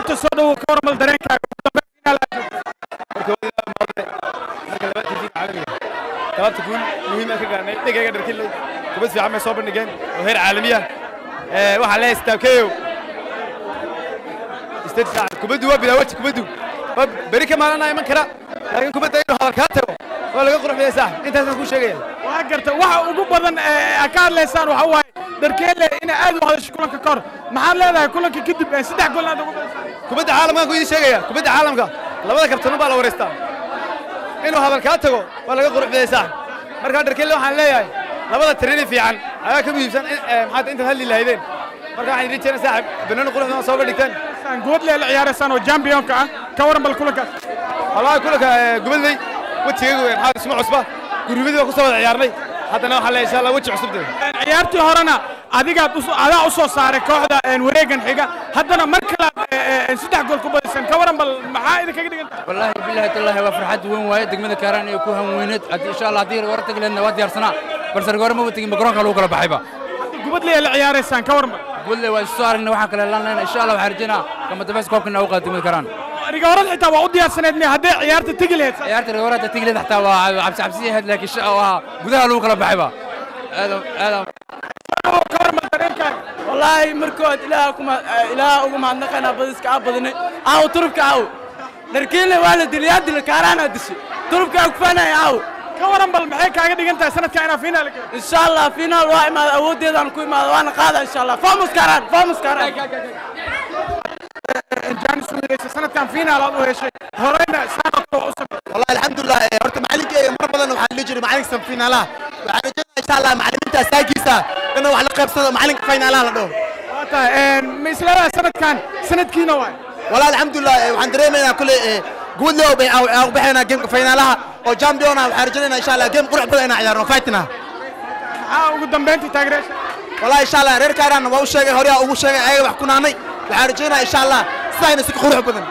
Horta soo dhawow, ka warmal dareenkaaga ugu dambeyn finaal aad joogto. Marka marka labaad TV caalamiga galabta guul muhiim ah ka gaarnay dhigayga Dharkiley. Kubad fiican bay soo bandhigeen oo heer caalami ah. Waxaa leeyahay staabkeeyow state fiican. Kubaddu waa bilaa weji, kubaddu waa beri ka maalana iman kara, laakiin kubadda inuu hadal kaa tago waa laga qurxiyay. Saaxib, intaasaan kuu sheegaya. Waa garta, waxa ugu badan ee aad ka hadlaysaan waxa waaye Dharkeelle inay aad u hadasho kulanka ka hor. Maxaad leedahay kulanka kadib ee 3 gool aad ugu badisaan? Kubadda caalamkaan ku idiin sheegaya, kubadda caalamka labada kabtano baa la wareystaa. Inuu hadal kaa tago waa laga qurxiyay, saaxib. Markaa Dharkelle waxaan leeyahay labada tarini fiican ayaa ka muhiimsan maxaad intaad hadli lahaydeen. Marka waxaan idin jeena, saaxib, banooni qurux badan soo bandhigteen. Gubadley la ciyaaraysaan oo championka ah, ka waran bal kulankaas? Wallahi kulanka Gubadley wejigaygu maxaa isma cusba, gurubadii waa ku soo wada ciyaarnay. Haddana waxaa leeyahay insha Allah weji cusub dee. Ciyaartii horena adigaad adaa u soo saaray kooxda wareegan xiga, haddana mar kale 3 gool ku badiseen. Ka waran bal, maxaa idinkaga dhigan tahay? Wallaahi billahi tallaahi waa farxad weyn waaye. Degmada Kaaraan iyo ku hanweyneed haddii insha Allah haddii war tagi lahaydna waa diyaarsanaa, balse rigoore ma tegin, garoonka lagu kala baxayba. Hadda Gubadley la ciyaaraysaan, ka waran bal? Gubadley waa isu soo aragnay, waxaan kale laan insha Allah. Waxaan rajaynaa kama dambays koobka inaa u qaado degmada Kaaraan. Rigoorada xitaa waa u diyaarsaneed miya hadday ciyaarta tegi lahayd? Ciyaarta rigoore hadda tegi lahayd xataa waa cabsi cabsi ahayd, laakiin insha Allah gudaha lagu kala baxayba. Aad aad. Ka waran bal dareenkaaga? Wallaahi markood ilaah kuma ilaah ugu mahadnaqaynaa badiska aa badinay. Aaw turubka, aaw Dharkiinle waa la dilay, yaa dilay? Kaaraanaa dishay turubka aa kufaanaya, aaw. Ka waran bal, maxay kaaga dhigan tahay sanadka inaa finaal gaarto? Insha Allah finaal waa imaada, awooddeedaan ku imaada, waana qaada insha Allah. Famos Kaaraan, famos Kaaraan. Jaanis u heysay sanadkan finaal aad u heshay, horeyna saan oo kale waa u sameeyay. Wallahi alxamdulilah. Horta macalinkeyga mar badan waxaan dhihi jiray macalinka semifinalaha. Waxaan rajaynaa insha Allah macalimiinta asaagiisa inuu wax la qaybsado, macalinka finaalaha la dhaho. Waa tahay, ma isleedahay sanadkan sanadkiina waay? Wallahi alxamdulilah, waxaan dareemaynaa kulley guudley aan u baxaynaa gameka finaalaha oo champion ah. Waxaan rajaynaynaa insha Allah game qurux badan inaan ciyaarno, fighting ah. Maxaa ugu dambeyntii taageerayaasha? Wallahi insha Allah reer Kaaraan waa u sheegay, hore ugu sheegay ayaga wax ku naanay. Waxaan rajaynaa insha Allah sidayna si qurux badan.